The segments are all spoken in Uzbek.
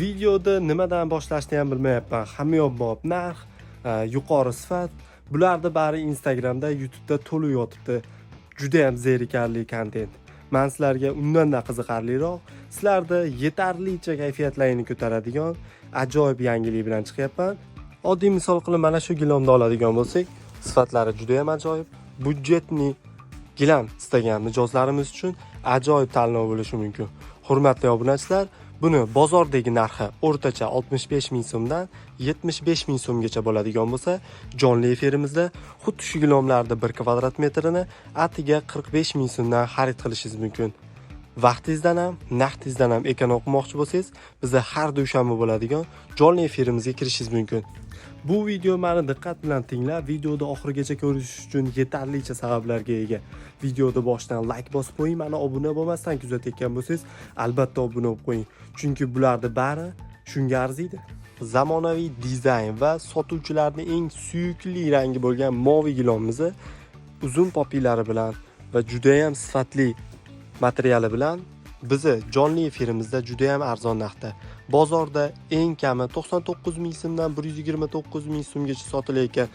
Videoda nimadan boshlashni ham bilmayapman. Hamyonbop narx, yuqori sifat, bularni bari Instagramda, YouTube'da to'lib yotibdi. Juda ham zerikarli kontent. Man sizlarga undan-da qiziqarliroq, sizlarda yetarlicha kayfiyatlaringni ko'taradigan ajoyib yangilik bilan chiqyapman. Oddiy misol qilib mana shu gilamni oladigan bo'lsak, sifatlari juda ham ajoyib. Бюджетный gilam istagan mijozlarimiz uchun ajoyib tanlov bo'lishi mumkin. Hurmatli obunachilar, buni bozordagi narxi o'rtacha 65 ming so'mdan 75 ming so'mgacha bo'ladigan bo'lsa, jonli efirimizda xuddi shu gilamlarni 1 kvadrat metrini atiga 45 ming so'mdan xarid qilishingiz mumkin. Vaqtingizdan ham, naqdingizdan ham эконом qilmoqchi bo'lsangiz, bizda har dushanba bo'ladigan jonli efirimizga kirishingiz mumkin. Bu video mani diqqat bilan tinglab, videoni oxirigacha ko'rish uchun yetarlicha sabablarga ega. Videoni boshidan like bosib qo'ying, mani obuna bo'lmasdan kuzatayotgan bo'lsangiz, albatta obuna bo'lib qo'ying. Chunki bularni bari shunga arziydi. Zamonaviy dizayn va sotuvchilarning eng suyukli rangi bo'lgan moviy gilomimizni uzun popilari bilan va juda ham sifatli materiali bilan bizni jonli efirimizda juda ham arzon narxda, bozorda eng kami 99 ming so'mdan 129 ming so'mgacha sotilayotgan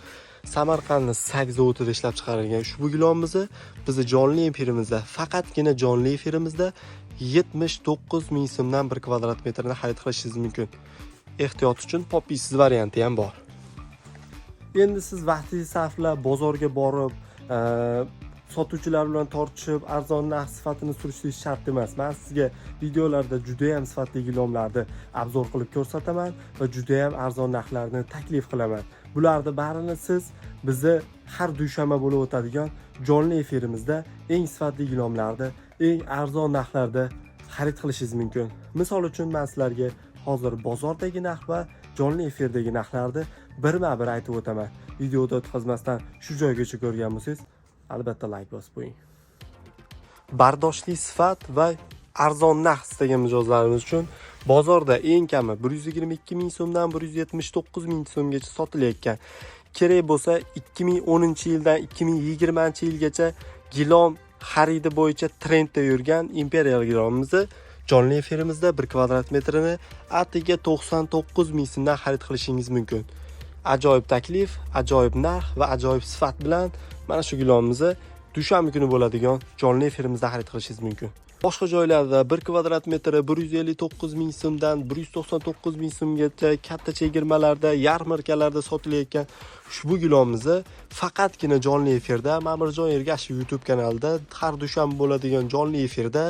Samarqandni sak zavodida ishlab chiqarilgan ushbu gilomimizni bizni jonli efirimizda, faqatgina jonli efirimizda 79 ming so'mdan 1 kvadrat metrni xarid qilishingiz mumkin. Ehtiyot uchun popisiz varianti ham bor. Endi siz vaqtingizni sarflab bozorga borib, sotuvchilar bilan tortishib, arzon narx, sifatini surishtirish shart emas. Man sizga videolarda juda ham sifatli gilomlarni обзор qilib ko'rsataman va juda ham arzon narxlarni taklif qilaman. Bularni barini siz bizni har dushanba bo'lib o'tadigan jonli efirimizda eng sifatli gilomlarni eng arzon narxlarda xarid qilishingiz mumkin. Misol uchun, man sizlarga hozir bozordagi narx va jonli efirdagi narxlarni birma bir aytib o'taman. Videoda o'tkazmasdan shu joygacha ko'rgan bo'lsangiz, albatta like bosib qo'ying. Bardoshli sifat va arzon narx istagan mijozlarimiz uchun bozorda eng kami 122 ming so'mdan 179 ming so'mgacha sotilayotgan, kerak bo'lsa 2010 yildan 2020 yilgacha gilom xaridi bo'yicha trendda yurgan Imperial gilomimizni jonli efirimizda 1 kvadrat metrini atiga 99 ming so'mdan xarid qilishingiz mumkin. Ajoyib taklif, ajoyib narx va ajoyib sifat bilan mana shu gilomimizni dushanba kuni bo'ladigan jonli efirimizda xarid qilishingiz mumkin. Boshqa joylarda 1 kvadrat metri 159 ming so'mdan 199 ming so'mgacha katta chegirmalarda, yarmarkalarda sotilayotgan ushbu gilomimizni faqatgina jonli efirda, Mamirjon Ergashev YouTube kanalida har dushanba bo'ladigan jonli efirda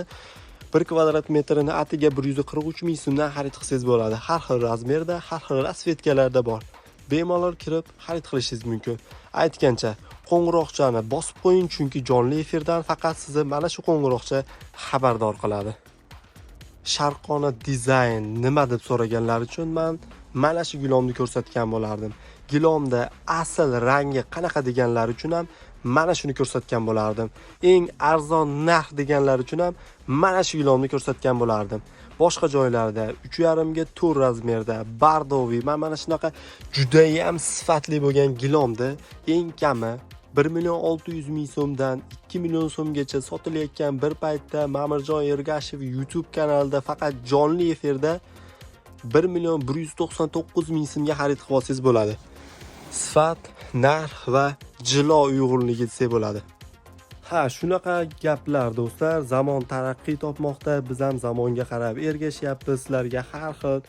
1 kvadrat metrini atiga 143 ming so'mdan xarid qilsangiz bo'ladi. Har xil размер da, har xil расцветка larda bor. Bemalol kirib xarid qilishingiz mumkin. Aytgancha, qo'ng'iroqchani bosib qo'ying, chunki jonli efirdan faqat sizni mana shu qo'ng'iroqcha xabardor qiladi. Sharqona dizayn nima deb so'raganlar uchun man mana shu gilomni ko'rsatgan bo'lardim. Gilomda asl rangi qanaqa deganlar uchun ham mana shuni ko'rsatgan bo'lardim. Eng arzon narx deganlar uchun ham mana shu gilomni ko'rsatgan bo'lardim. Boshqa joylarda 3,5 ga 4 размер da бордовый, man mana shunaqa judayam sifatli bo'lgan gilomni eng kami 1 million 600 ming so'mdan 2 million so'mgacha sotilayotgan bir paytda Mamirjon Ergashev YouTube kanalida faqat jonli efirda 1 million 199 ming so'mga xarid qilib olsangiz bo'ladi. Sifat, narx va jilo uyg'unligi desak bo'ladi. Ha, shunaqa gaplar, do'stlar. Zamon taraqqiy topmoqda, biz ham zamonga qarab ergashyapmiz. Sizlarga har xil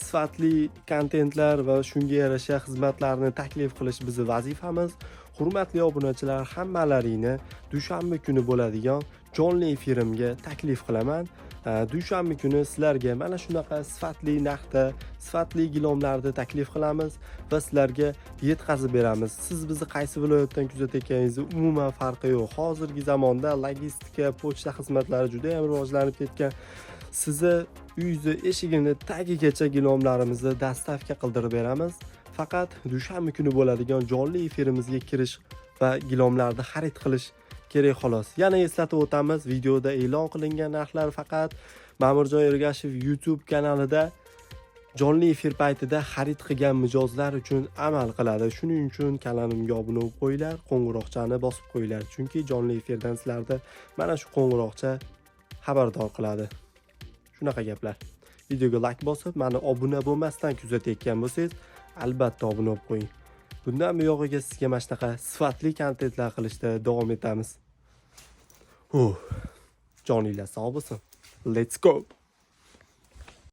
sifatli kontentlar va shunga yarasha xizmatlarni taklif qilish bizni vazifamiz. Hurmatli obunachilar, hammalaringni dushanba kuni bo'ladigan jonli efirimga taklif qilaman. Dushanba kuni sizlarga mana shunaqa sifatli narxda sifatli gilomlarni taklif qilamiz va sizlarga yetkazib beramiz. Siz bizni qaysi viloyatdan kuzatayotganingizni umuman farqi yo'q. Hozirgi zamonda logistika, pochta xizmatlari juda ham rivojlanib ketgan. Sizni uyingizni eshigini tagigacha gilomlarimizni доставка qildirib beramiz. Faqat dushanba kuni bo'ladigan jonli efirimizga kirish va gilomlarni xarid qilish kerak, xolos. Yana eslatib o'tamiz, videoda e'lon qilingan narxlar faqat Ma'murjon Ergashev YouTube kanalida jonli efir paytida xarid qilgan mijozlar uchun amal qiladi. Shuning uchun kanalimga obuna bo'lib qo'yinglar, qo'ng'iroqchani bosib qo'yinglar, chunki jonli efirdan sizlarni mana shu qo'ng'iroqcha xabardor qiladi. Shunaqa gaplar. Videoga like bosib, mani obuna bo'lmasdan kuzatayotgan bo'lsangiz, albatta obuna bo'lib qo'ying. Bundan buyog'iga sizga mana shunaqa sifatli kontentlar qilishda davom etamiz. Huh. Joninglar sog' bo'lsin. Let's go.